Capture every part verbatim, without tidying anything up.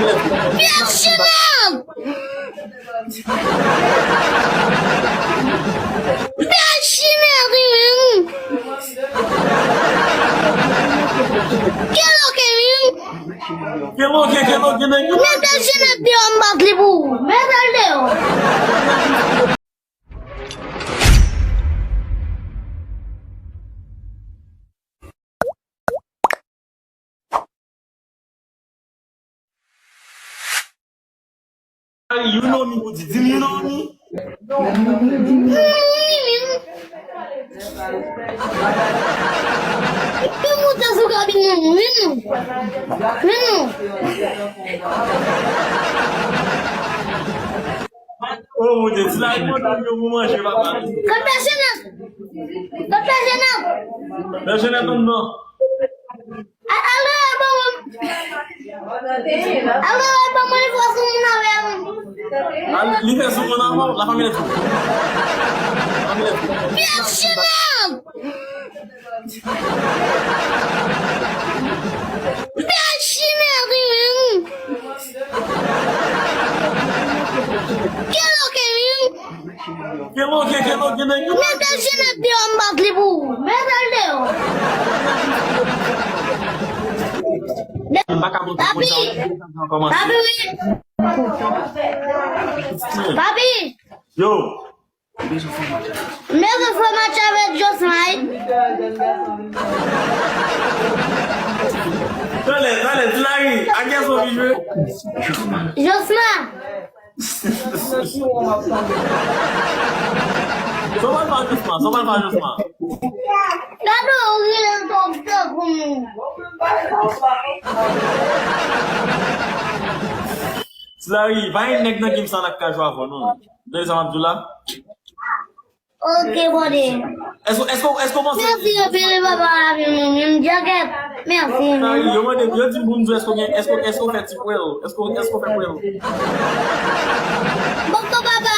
Pyè chimè! Pyè chimè, wi, wi. Kèlòke, wi. Kèlòke, kèlòke, nèg yo. Mete Jenèt deyò, m bat li pou ou. Mete l deyò. You know me, Bouti. Di m you know me. Ou moute sou kabin mwen, vin nou. Vin nou. Oh, mon Dieu, ti la, mwen tann yo pou manje, papa. Kot pè Jenèt? Kot pè Jenèt? Pè Jenèt anndan. A-, al dèyè ban mwen. Al dèyè ban mwen, li fè sou moun avè m. Al, li fè sou moun avè w, la fanmi lèt. Fanmi lèt. Pyè chimè! Pyè chimè, wi, wi. Kèlòke, wi. Kèlòke, kèlòke, nèg yo. Mete Jenèt deyò, m bat li pou ou. Mete l deyò. M pa ka monte konsa. Papi, wi. Papi. Yo. M bezwen fè match avèk Josma, wi. Talè, talè, di la wi. A kiyès ou vin jwe? Josma. Sa w pral fè a Josma? Sa w pral fè a Josma? Gade w ri nan tòp tòp pou mwen. Ti Lari, pa gen nèg nan game sa n ap ka jwe avè w non. Tande sa m ap di w la? Ok, bòde. Èske, èske, èske w panse... Mèsi anpil, papa, lavi mwen, mwen djakèt. Mèsi. Sa yo mande, yo di m pou m di w, èske w gen, èske, èske w fè ti pwèl? Èske, èske w fè pwèl? Bòkò papa.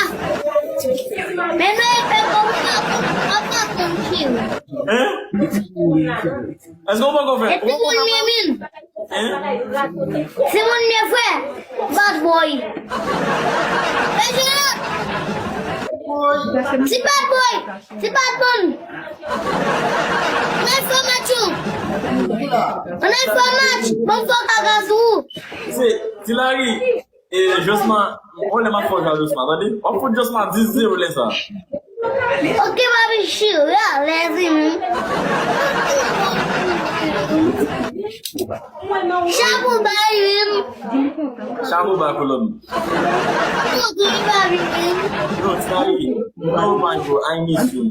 Men nou e fè kòm papa, papa, tranquille. Hein? Èske w poko fè? E timoun mye min. Hein? Timoun mye frè. Bad boy. Ti bad boy. Ti bad boy. Ann al fè match yo. Ann al fè match. Ban m fè kaka sou ou. Se, Ti Lari. E, Josma, on lè m ap fè w jwe a Josma, tande? W ap fout Josma dis zewo lè sa. Ok, papi, chire alèz, wi. Chapo bay, wi. Chapo bay, kolòn. Ok, papi, wi. Yo, Ti Lari, oh my God, I miss you.